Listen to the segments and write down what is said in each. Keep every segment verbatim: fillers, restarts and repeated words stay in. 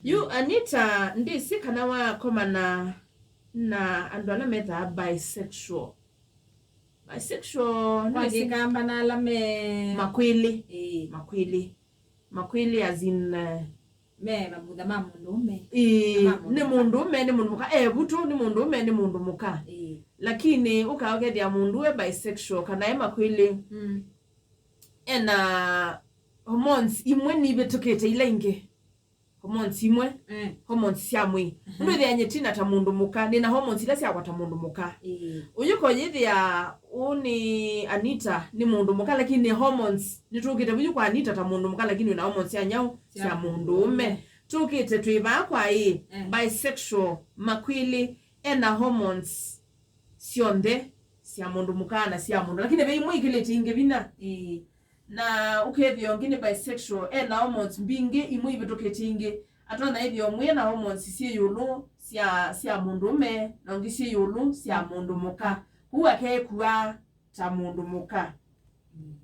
Yu Anita, ndĩsĩ kana wakomana na andũ ala methaa bisexual. Bisexual, nĩwĩsĩ? Kwa Kĩkamba na ala me makwĩlĩ. Ĩĩ. Makwĩlĩ. Makwĩlĩ as in, eh, me mavutha ma mũndũũme. Ĩĩ, na ma mũndũ nĩ mũndũũme, nĩ mũndũ mũka. E vutu, nĩ mũndũũme, nĩ mũndũ mũka. Ĩĩ. Lakini ũkaa ũkethĩa mũndũ e bisexual kana e makwĩlĩ, mm, ena hormones imwe nivĩtũkĩte ila ingĩ. Hormones imwe, eh, hormones sya mwĩĩ. Mhm. Ũndũ ĩthĩa nyie tina ta mũndũ mũka, nĩna hormones ila syakwa ta mũndũ mũka. Ĩĩ. Ũyũ ko yĩthĩa, ũũ nĩ Anita, nĩ mũndũ mũka, lakini nĩ hormones, nĩtũkĩte vuyu kwa Anita ta mũndũ mũka, lakini wĩna hormones sya nyaũ, sya mũndũũme. Tũkĩte twĩ vaa kwa ĩ, eh, bisexual, makwĩlĩ, ena hormones syonthe sya mũndũ mũka na sya mũndũ, lakini ve imwe ikĩlĩte ingĩ vinya. Ĩĩ. Na ũkethĩa ũngĩ nĩ bisexual, ena hormones mbingĩ, imwe ivĩtũkĩte ingĩ. Atonya ĩthĩa ũmwe ena hormones syĩ ĩũlũ sya, sya mũndũũme, na ũngĩ syĩ ĩũlũ sya mũndũ mũka. Kũu akekua ta mũndũ mũka. Mm.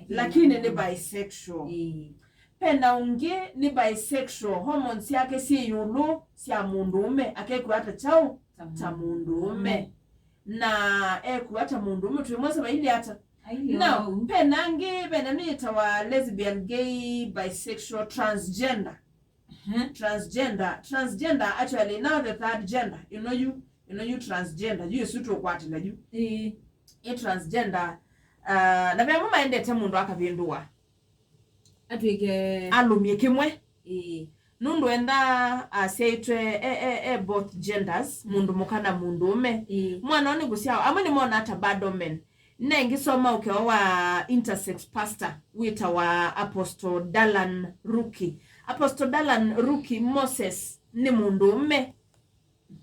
Lakini nĩ bisexual. Ĩĩ. Pena ũngĩ nĩ bisexual, hormones syake syĩ ĩũlũ sya mũndũũme, akekua ta kyaũ? Ta mũndũũme. Ta mũndũũme. Na ekua ta mũndũũme, twĩmwesa vailye ata? Ailye. Now, ũu. Pena angĩ, pena nĩ yĩtawa lesbian, gay, bisexual, transgender. Mhm. Transgender. Transgender, actually, now the third gender. Ĩno yu, ĩno yu transgender. Yu ĩsu tũkwatĩla yu. Ĩĩ. Ĩ transgender. Uh, na ve amwe maendete mũndũ akavĩndũa. Atw'ĩke. Alũmye kĩmwe. Ĩĩ. Nũndũ enda asyaĩtwe e, e, e both genders, mm, mũndũ mũka na mũndũũme. Ĩĩ. Mwana ũũ nĩ kũsyawa. Amwe nĩmonaa ta bad omen. Nengĩsoma ũkeo wa intersex pastor wĩtawa Apostle Dalan Ruki. Apostle Dalan Ruki Moses nĩ mũndũũme.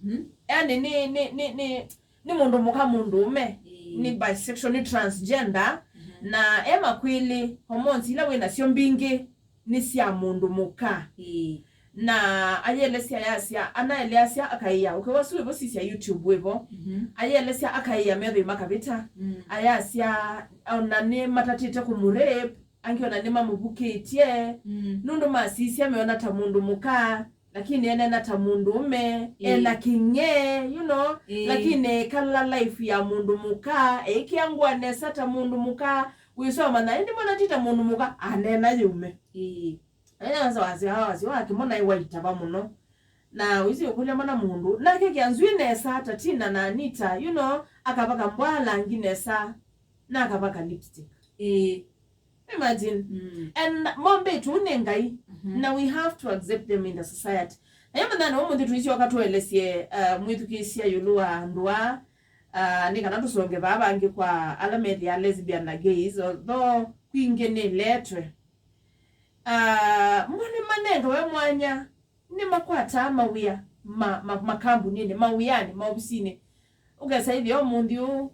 Mhm. Yani nĩ, nĩ, nĩ, nĩ, nĩ mũndũ mũka mũndũũme. Ĩĩ. Nĩ bisexual, nĩ transgender. Mhm. Na e makwĩlĩ, hormones ila wĩ nasyo mbingĩ nĩ sya mũndũ mũka. Ĩĩ. Na ayelesya yasya, anaeleasya akaia, ũkĩwa su wĩvo sisya YouTube wĩvo. Mhm. Ayelesya akaia methoi makavĩta. Mm. Ayasya ona nĩ matatĩte kũmũrape, angĩ ona nĩ mamũvukĩtye. Mm. Nũndũ masisya meona ta mũndũ mũka, lakini enena ta mũndũũme, ĩĩ, ena kĩng'ee, you know, ĩĩ, lakini ekala life ya mũndũ mũka, eĩkĩa ngũa nesa ta mũndũ mũka, wĩsoma na ĩndĩ mwana ti ta mũndũ mũka, anena yĩume. Ĩĩ. Aya nasa wasya, wasya, wakĩmona ĩ waitava mũno. Na wĩsĩ ũkũlya mwana mũndũ, nake kĩanzwĩ nesa ta Tina na Anita, you know, akavaka mbwaa langi nesa, na akavaka lipstick. Ĩĩ. Imagine. Mm. And mombĩtwe nĩ Ngai. Mhm. Na we have to accept them in the society. Na yo mũthenya ũmũnthĩ tũisyoka tũelesye, uh, mwĩthukĩĩsya ĩũlũ wa andũ aa, uh, nĩ kana tũsonge vaa vangĩ kwa ala methĩa lesbian na gays, although kwingĩ nĩletwe. Uh, mo nĩmanengawe mwanya, nĩmakwataa mawĩa ma, ma, makambunĩnĩ, mawĩanĩ, maovisinĩ. Ũkesa ĩthĩa ũmũnthĩ ũũ,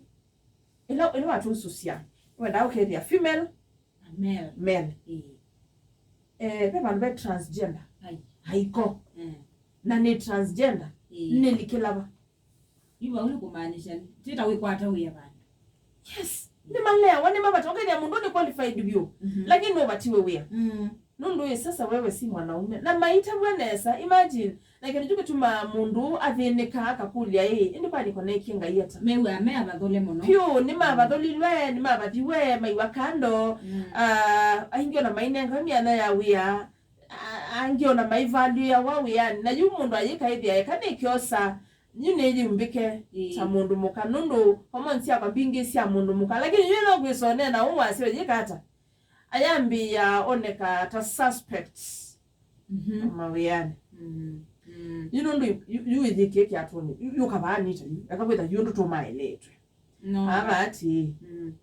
ĩla, ĩla watũsũsya, wendaa ũkethĩa female, male. Male. Ĩĩ. Eh, ve vandũ ve transgender. Ai. Haiko. Mm. Na nĩ transgender. Ĩĩ. Nĩlikĩla va? Yu vau nĩ kũmaanisha, ti ta wĩkwata wĩa vandũ. Yes. Nĩmaleawa, nĩmavata. Ũkethĩa mũndũ nĩ qualified vyũ. Mhm. Lakini nũvatiwe wĩa. Mm. Nũndũ ĩ sasa wewe si mwanaume. Na maitavw'a nesa, imagine. Na kĩndũ kyu kĩtumaa mũndũ athĩnĩka akakũlya, ĩ, ĩndĩ kwa nĩko nekie Ngai ata? Mew'aa me avathũle mũno. Vyũ, nĩmavathũlilwe, nĩmavathiwe, maiwa kando. Mm. Ah, aingĩ ona mainengawe myanya ya wĩa. A-, angĩ ona maivalyũĩawa wĩanĩ. Na yu mũndũ ayĩka ĩthĩa eka nĩkyosa, yu nĩyĩumbĩke, ĩĩ, ta mũndũ mũka. Nũndũ hormones syakwa mbingĩ sya mũndũ mũka. Lakini yu no kwĩsonea na ũũ wasyo yĩka ata? Ayambĩĩa oneka ta suspects, mhm, mawĩanĩ. Mm, mm. Yu nũndũ yu, yu, yu ĩthĩkie kĩatũnĩ, yu, yu kavaa nĩ ta yu, eka kwĩtha yu ũndũ tũmaeleetwe. No. Ava atĩĩ, mm,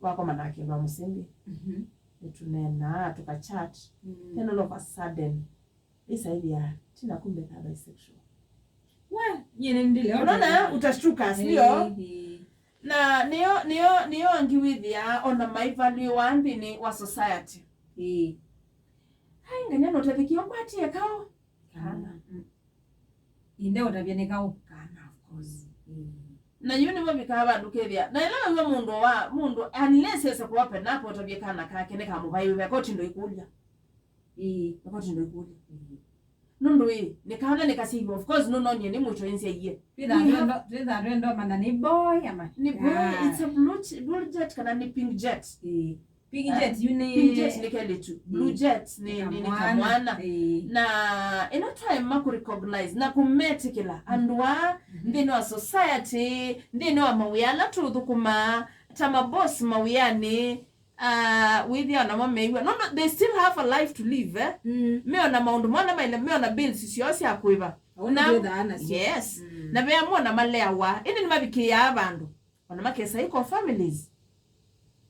wakoma na kĩndũ wa mũsĩmbĩ. Mhm. Nĩtũneenaa, tũkachat. Mm. Then all of a sudden, ĩsaĩthĩa, Tina kumbe ka bisexual. We, nyie nĩndĩle. Unaona, utashtuka, si ndio? Eh, eh. Na nĩyo, nĩyo, nĩyo angĩ wĩthĩa ona maivaluĩwa nthĩnĩ wa society. Ĩĩ. Ai, nganya nũtethĩkie ũkwatie kaũ? Kana. Mm. Inde ũtavya nĩ kaũ? Kana, of course. Mm. Na yu nĩvo vikaa vandũ kethĩa. Na ĩla wĩw'a mũndũ wa, mũndũ, unless ese ku open up ũtavye kana kake nĩkamũvaĩwe, veko tindo ikũlya. Ĩĩ. Veko tindo ikũlya. Ĩĩ. Nũndũ ĩ, nĩ kana nĩ kasyaĩwe. Of course, nũnonie nĩ mwĩto ĩnzyaie. Twĩthaa twendo, twĩthaa twendo mana nĩ boy ama. Nĩ boy, ah, it's a blue ch-, blue jet kana nĩ pink jet. Ĩĩ. Pink jet yu nĩ, pink jet nĩ kelĩtu. Blue jet nĩ, nĩ, nĩ kamwana. Ĩĩ. Na ĩno twaema kũ recognize na kũmetĩkĩla andũ aa nthĩnĩ wa society, nthĩnĩ wa mawĩa ala tũthũkũmaa, ta maboss mawĩanĩ, ah, wĩthĩa namo meĩw'a. No, no, they still have a life to live, eh? Mm. Meona maũndũ mona maile, meona bills syoo sya kũĩva. Ona na twĩthaa nasyo. Yes. Mm. Na ve amwe ona maleawa. Ĩndĩ nĩmavikĩaa vandũ. Ona makesa iko families.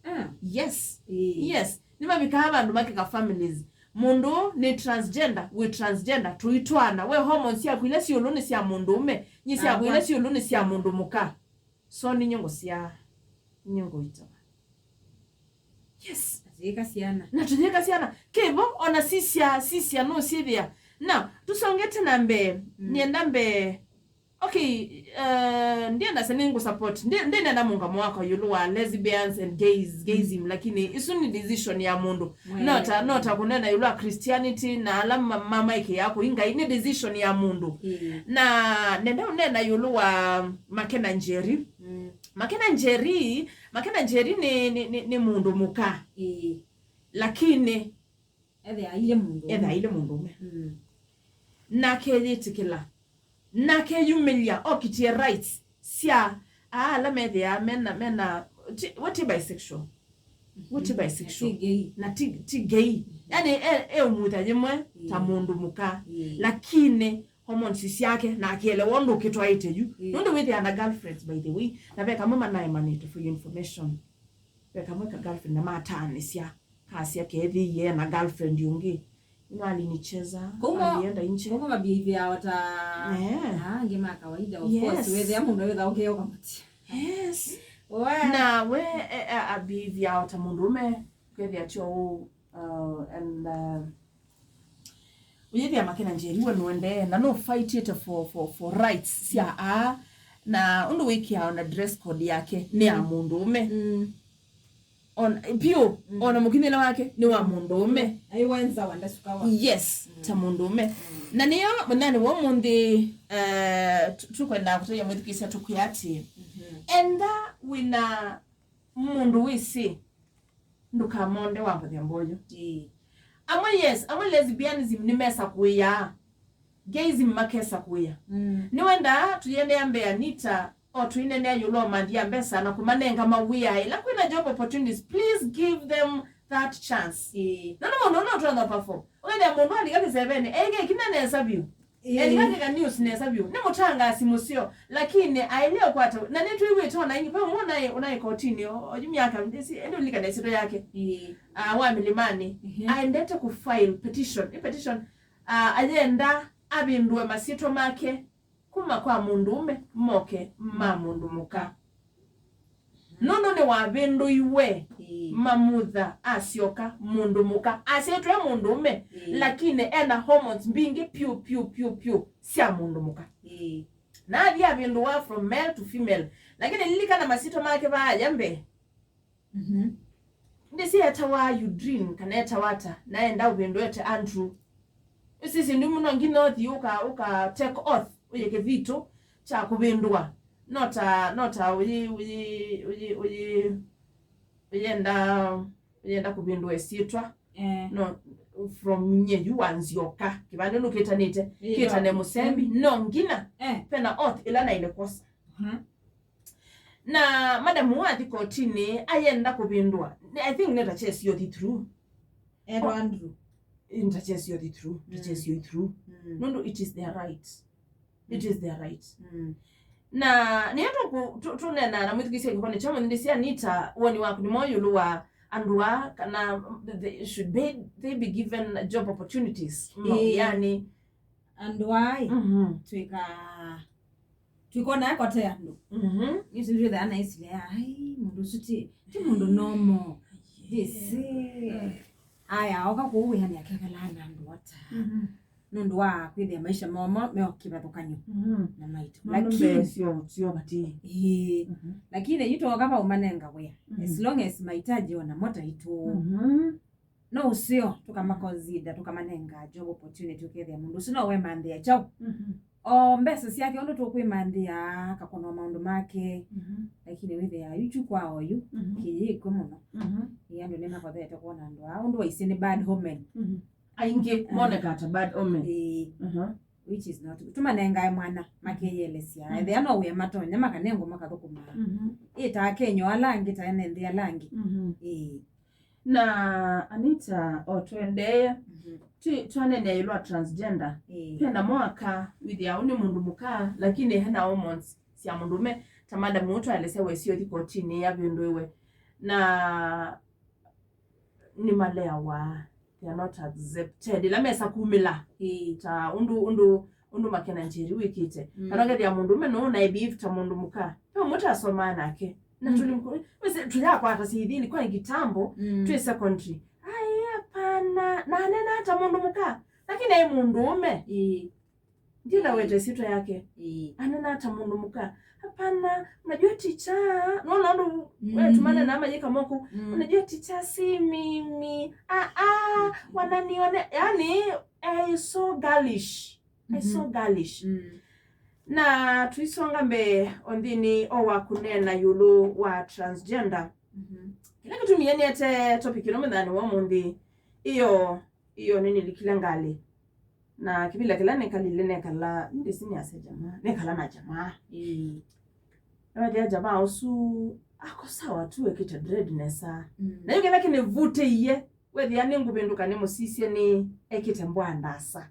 Ah. Yes. Ĩĩ. Yes. Nĩmavikaa vandũ makeka families. Mũndũ nĩ transgender, wĩ transgender, tũitwaana. We hormones syaku ila syĩ ĩũlũ nĩ sya mũndũũme, nyie syakwa ila syĩ ĩũlũ nĩ sya mũndũ mũka. So, ninyie ngũsyaa, ninyie ngũitawa. Yes. Atĩĩka syana. Na tũyĩka syana. Kĩvo, ona sisya, sisya nũsyĩthĩa. Na, tũsongete na mbee, mm, nĩenda mbee. Okay, uh, ndienda sene ngũ support. Ndi, ndinena mũngamo wakwa ĩũlũ wa lesbians and gays, gayism, lakini isu nĩ decision ya mũndũ. Mwene. Nota, nota kũnena ĩũlũ wa Christianity na ala ma-, ma-, maikĩaa kũi Ngai, nĩ decision ya mũndũ. Ĩĩ. Na nenda ũnena ĩũlũ wa Make na Njeri. Mm. Make na Njeri, Make na Njeri nĩ, nĩ, nĩ, nĩ mũndũ mũka. Ĩĩ. Lakini ethĩa aile mũndũ, ethĩa aile mũndũũme. Mm. Nake yĩtĩkĩla. Nake yumĩlya, okitie rights sya aa ala methĩaa mena, mena, ti, we ti bisexual. We ti bisexual. Ti gay. Na ti, ti gay. Yani, e, e ũmutha yĩmwe ta mũndũ mũka. Ĩĩ. Lakini hormones syake, na akĩelewa ũndũ ũkĩtwaĩte yu. Ĩĩ. Nũndũ wĩthĩa na girlfriends, by the way, na ve kamwe manaemanĩte for your information. Ve kamwe ka girlfriend na mataanĩsya. Kasya kethĩie na girlfriend ũngĩ. Ino alinicheza, alienda nje. Kumbe mabehavior ta, eh, ah, angĩ ma kawaida, of course, yes, wethĩa mũndũ wĩtha ũkeo kamũti. Yes. We. Na we, eh, eh, a behavior ta mũndũũme, kwethĩa tyo, uh, and, uh, ũyĩthĩa Make na Njeri we nũendee, na no fight it for, for, for rights sya aa, na ũndũ wĩkĩaa ona dress code yake nĩ ya mũndũũme. Mm. On, piũ, mm, ona mũkinyĩle wake nĩ wa mũndũũme. Aiwenza wanda sukawa. Yes, mm, ta mũndũũme. Mm. Na nĩyo mũthenyanĩ wa ũmũnthĩ, eh, tu-, tũkwenda kũtavya mwĩthukĩĩsya tũkwĩa atĩ, mm-hmm, enda wĩna mũndũ wĩsĩ, ndũkamonde wa mũthemba ũyũ. Ĩĩ. Amwe, yes, amwe lesbianism nĩmesa kũĩaa. Gayism makesa kũĩa. Mm. Nĩwendaa tũyĩendeea mbee, Anita, o tũinenea ĩũlũ wa ũmanthi ya mbesa na kũmanenga mawĩa. Ĩla kwĩna job opportunities, please give them that chance. Ĩĩ. Nũndũ mũndũ ũla ũtonya perform. Ũkethĩa mũndũ alika kĩsevenĩ, eĩke kĩna nesa vyũ. Ĩĩ. Elika kĩka news nesa vyũ. Nĩ mũtangaasi mũseo, lakini aĩle ũkwata. Na nĩtwĩw'ĩte ona ingĩ, ve ũmwe ũnaĩ, ũnaĩ kotinĩ, o, oyu myaka, ndĩsĩ, ĩndĩ ũlikana ĩsyĩtwa yake. Ĩĩ. Ah, wa Mĩlĩmanĩ. Ehe. Aendete kũ file petition. Ĩ petition, ah, ayenda avĩndũe masyĩtwa make kuma kwa mũndũũme moke ma mũndũ mũka. Nũndũ nĩwavĩndũiwe, ĩĩ, mamutha asyoka mũndũ mũka. Asyaĩtwe e mũndũũme, ĩĩ, lakini ena hormones mbingĩ pyũ, pyũ, pyũ, pyũ sya mũndũ mũka. Ĩĩ. Na athi avĩndũa from male to female. Lakini lilikana masyĩtwa make vaaya mbee. Mhm. Ndĩsĩ etawa Eudrine kana etawa ata, na enda ũvĩndũete Andrew. Ĩsĩ syĩndũ imwe no nginya ũthi ũka, ũka take oath, ũye kĩthitũ kya kũvĩndũa. No ta, no ta ũyĩ, ũyĩ, ũyĩ, ũyĩ, ũyenda, ũyenda kũvĩndũa ĩsyĩtwa. Eh. No, from nye yu wa Nzioka. Kĩvandĩ nũkĩtanĩte, ĩĩ, kĩtane no. Mũsembi. Mm. No nginya, eh, vena oath ĩla naĩle kwosa. Mhm. Na madam ũũ athi kotinĩ, ayenda kũvĩndũa. I think nĩ ta chesi yothi through. Etawa Andrew. Nĩ ta chesi yothi through, ta, mm, chesi yothi through. Mm. Nũndũ it is their right. It is their right. Mm. Na nĩyo tũkũ-, tũ-, tũneenaa na mwĩthukĩĩsya kĩkonĩ kya mũthĩ, ndĩsĩ Anita, woni waku nĩ mwaũ ĩũlũ wa andũ aa, kana they should be, they be given job opportunities? Ĩĩ. Yani, andũ aa, mhm, twĩka, twĩkona kote andũ. Mhm. Nĩsĩ twĩthaa na ĩsile, ai, mũndũ ũsu ti, ti mũndũ normal. Yes. Ndĩsĩ. Mm. Aya, oka kũu wĩanĩ akekalaa na andũ ata. Mhm. Nũndũ wa kwĩthĩa maisha moo mo me o kĩvathũkany'o, mhm, na maitũ. Nũndũ lakini mbee syoo, syoo vati. Ĩĩ. Mhm. Lakini yu twoka vau manenga wĩa. Mhm. As long as mahitaji ona mo taitũ. Mhm. no ũseo, tũkamaconsider, tũkamanenga job opportunity, ũkethĩa mũndũ ũsu no wemanthĩa kyaũ. Mhm. O mbesa syake ũndũ tũkwĩmanthĩa, akakũna maũndũ make, mhm, lakini wĩthĩa yu kyu kwa oyu, mhm, kĩyĩkw'e mũno. Mhm. Ĩ, andũ nĩmakothete kwona andũ aa, ũndũ waisye nĩ bad omen. Mhm. Aingĩ, mhm, monekaa ta bad omen. Ĩĩ. Mhm. Which is not, tũmanengae mwana, makeyelesya. Mhm. Ethĩa no wĩa matonya, makanengwa makathũkũma. Mhm. Ĩ, ta Akenya ala angĩ, ta ene nthĩ ala angĩ. Mhm. Ĩĩ. Na Anita, o tũendee, mhm, twi-, twaneenea ĩũlũ wa transgender. Ĩĩ. Hena mwaka wĩthĩawa nĩ mũndũ mũka, lakini hena hormones sya mũndũme, ta madam ũũ twaelesya wesĩ ũthi kotinĩ yavĩndũĩwe. Na nĩmaleawa, they are not accepted. Ĩla mesa kumĩla, ĩĩ, ta ũndũ, ũndũ, ũndũ Makena Njeri wĩkĩte. Mm. Kana ũkethĩa mũndũme nũũ na behave ta mũndũ mũka. Ve ũmwe twasomaa nake. Na, mm, tũlĩ mkũ-, wĩsĩ, tũyakwata syĩthĩnĩ kwa kitambo, mm, twĩ secondary. Ai, hapana. Na anena ta mũndũ mũka. Lakini aĩ mũndũũme. Ĩĩ. Ndienda, ĩĩ, wete sitwa yake. Ĩĩ. Anena ta mũndũ mũka. Hapana, unajua teacher. Nona ũndũ, mm, wetumane na mayĩka moko. Mm. Unajua teacher si mimi. Ah, ah, wananione. Yani, eh, so girlish. I so girlish. Mm. Na tũisonga mbee o nthĩnĩ o wa kũneena ĩũlũ wa transgender. Mhm. Kĩla kĩtumi nĩete topic ĩno mũthenya wa ũmũnthĩ, ĩyo, ĩyo nĩnĩlikile ngalĩ. Na kĩvĩla kĩla nĩkalile nekala, ndĩsĩ nĩasya jamaa, nekala na jamaa. Ĩĩ. Nawethĩa jamaa ũsu ako sawa tu ekĩte dread nesa. Mm. Na yu kĩla kĩnĩvutĩie, wethĩa nĩngũvĩndũka nĩmũsisye nĩ ekĩte mbwa ndasa.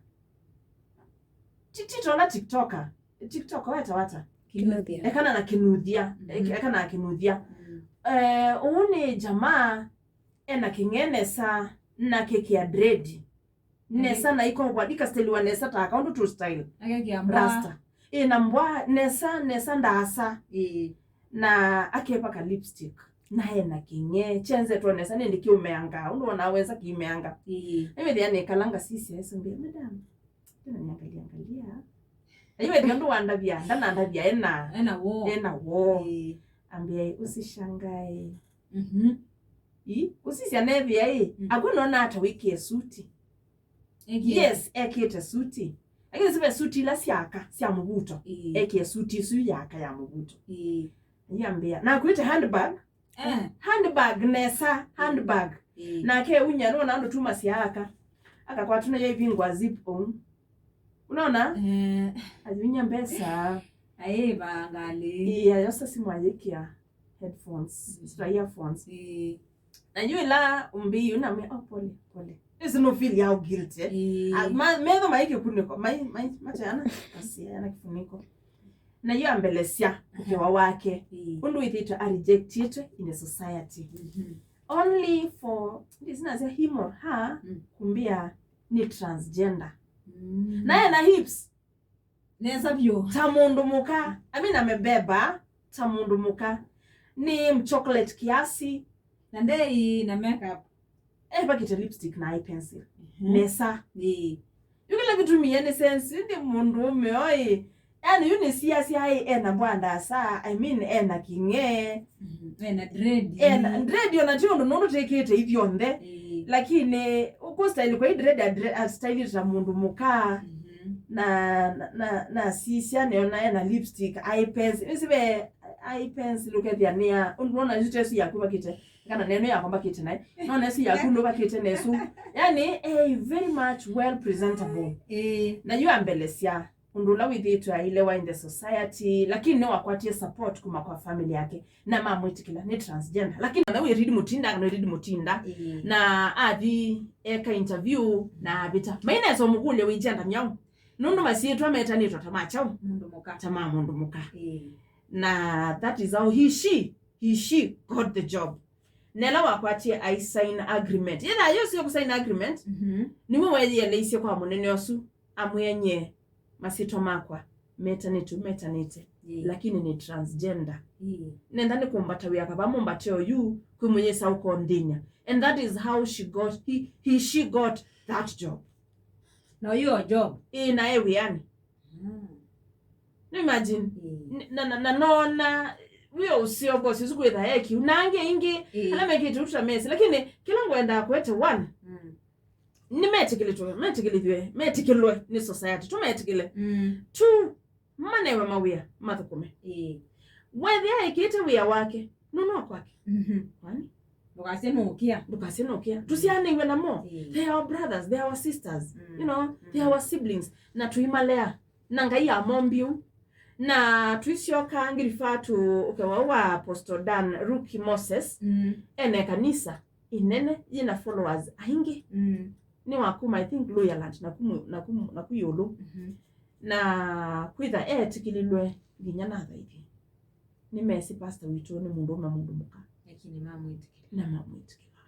Ti, ti tola TikToker. TikToker wetawa ata? Kĩnuthya. Ekana na kĩnuthya. Mhm. Ek-, ekana na kĩnuthya. Mm. Eh, ũũ nĩ jamaa ena kĩng'ee nesa na kĩkĩa dread. Nesa na ikovwa, ndikasteliwa nesa ta kaũndũ tu style. Akekĩa mbwa. Rasta. Ĩ na mbwa nesa, nesa ndasa. Ĩĩ. Na akepaka lipstick. Na ena kĩng'ee. Kyenzetwe nesa, nĩndĩ kĩũmeangaa. Ũndũ wonaa wesa kĩimeanga. Ĩĩ. Nĩwĩthĩa nĩkalanga sisya ĩsu mbĩa, "Madam, tena niangalia, angalia." Nĩwĩthĩa ũndũ wandavya, ndanandavya ena. Ena woo. Ena woo. Ĩĩ. Ambĩa, "Usishangae." Mhm. Ĩ, ũsisya nethĩa ĩ, mm, akwĩ nona ata wĩkĩe suti. Ekĩe. Yes, ekĩte suti. Lakini sive suti ila sya aka, sya mũvuto. Ĩĩ. Ekĩe suti isu ya aka ya mũvuto. Ĩĩ. Yambĩa, na akwĩte handbag. Eh. Handbag nesa, handbag. Ĩĩ. Nake unya nona andũ tuma sya aka. Akakwatuna yo ivingwa zip ũu. Unaona? Eh. Avinya mbesa. Aĩ va ngalĩ. Ĩĩ, ayosa simu ayĩkĩa headphones, mm, stra earphones. Ĩĩ. Na yu ĩla ũmbĩie, unamwĩa, "Oh, pole, pole." Ĩsu no feel ya guilt, eh? Ĩĩ. Ah, ma-, metho mai kĩkunĩko, mai, mai, mateana, asiana kifuniko. Na yu ambelesya ũkĩwa wake. Ĩĩ. Ũndũ wĩthĩtwe a rejectĩtwe in a society. Mhm. Only for, ndĩsĩ nasya him or her, mm, kumbĩa nĩ transgender. Mm. Na ena hips. Nesa vyũ. Ta mũndũ mũka. I mean, amebeba ta mũndũ mũka. Nĩ mchocolate kiasi. Na ndei na makeup. Epakĩte lipstick na eye pencil. Mhm. Nesa. Ĩĩ. Yu kĩla kĩtumie nĩ sense, ĩndĩ mũndũũme oĩ. Yani, yu nĩsiasya ĩ, ena mbwa ndasa, I mean, ena kĩng'ee. Mhm. Ena dread. Ena dread ona ti ũndũ nũndũ tĩkĩte ithyonthe. Ĩĩ. Lakini, ũkũ style kwa i dread, a dre-, a style ta mũndũ mũka. Mhm. Na, na, na, na sisya nĩona ena lipstick, eye pencil. Nĩsĩ ve eye pencil ũkethĩa nĩa, ũndũ nona isu tesu yaku vakĩte, kana neno yakwa mbakĩte naĩ. Nona isu yaku ndũvakĩte nesu. Yani, eh, very much well presentable. Ĩĩ. Na yu ambelesya ũndũ ũla wĩthĩĩtwe ailewa in the society, lakini nĩwakwatie support kuma kwa family yake, na mamwĩtĩkĩla nĩ transgender. Lakini ona wĩ Reed Mutinda, kana Reed Mutinda, ĩĩ, na athi eka interview, na avĩta. Mainesa ũmũkũlya wĩ gender nyaũ? Nũndũ masyĩtwa metanĩtwe ta ma kyaũ? Mũndũ mũka. Ta ma mũndũ mũka. Ĩĩ. Na that is how he, she, he, she got the job. Na ĩla wakwatie ai sign agreement. Yĩtha yũsio kũsign agreement, mhm, nĩwe weeyĩeleisye kwa mũnene ũsu, amwĩany'e masyĩtwa makwa metanĩte, metanĩte, ĩĩ, lakini nĩ transgender. Ĩĩ. Nenda nĩ kũmbata wĩa kava mũmbate oyu, kwĩ mũyĩsa ũkonthĩny'a. And that is how she got, he, he, she got that job. Na ũyũ o job. Ĩĩ, na e wĩanĩ. Mm. No imagine. Mm. N-, na, na, na nona, Wĩ o ũseo boss ũsu kwĩtha ekiu. Na angĩ aingĩ, Ĩĩ. ala mekĩte ũtuta mesi. Lakini kĩla ngwendaa kũete one, Mm. nĩmetĩkĩlĩtwe, metĩkĩlĩthw'e, metĩkĩlwe nĩ society. Tũmetĩkĩle. Mm. Two, manewe mawĩa, mathũkũme. Ĩĩ. Wethĩa ekĩte wĩa wake, nũnwa kwake. Mhm. Kwani? Ndũkasye nũkĩa. Ndũkasye nũkĩa. Tũsyaanĩw'e namo. Ĩĩ. They are our brothers, they are our sisters. Mm. You know, they are Mm. our siblings. Na tũimalea. Na Ngai amombiu. Na tũisyoka ngĩrifaa tu ũkewa wa Apostle Dan Ruki Moses. Mm. Ene kanisa inene yĩna followers aingĩ. Mm. Nĩ wa kuma, I think, Luhyaland, na kuma, na kuma, na ku ĩũlũ. Mhm. Na kwĩtha etĩkĩlilwe nginya na athaithi. Nĩmesĩ pastor witũ nĩ mũndũ ũme mũndũ mũka. Lakini mamwĩtĩkĩla. Na mamwĩtĩkĩla.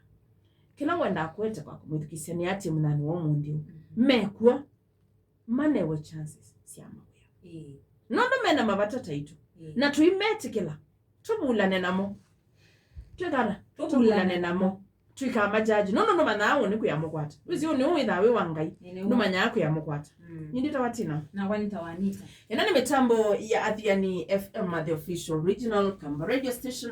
Kĩla ngwendaa kũete kwa kũmwĩthukĩsya nĩ atĩ mũnyanĩ wa ũmũnthĩ ũũ. Mhm. Mekuo, manewe chances sya mawĩa. Ĩĩ. Nũndũ mena mavata taitũ. Ĩĩ. Na tũimetĩkĩla, tũvulane namo. Twĩkana? Tũvulane namo. Tũikamajaji. Nũndũ nũmanyaa ũũ nĩ kwĩa mũkwata. Wĩsĩ ũũ nĩ ũũ wĩthaa wĩ wa Ngai. Nĩ ũũ. Nũmanyaa kwĩa mũkwata. Mm. Nĩndĩtawa Tina. Nakwa nĩtawa Anita. Ĩno nĩ mĩtambo ya Athiani F M, the official regional Kamba radio station.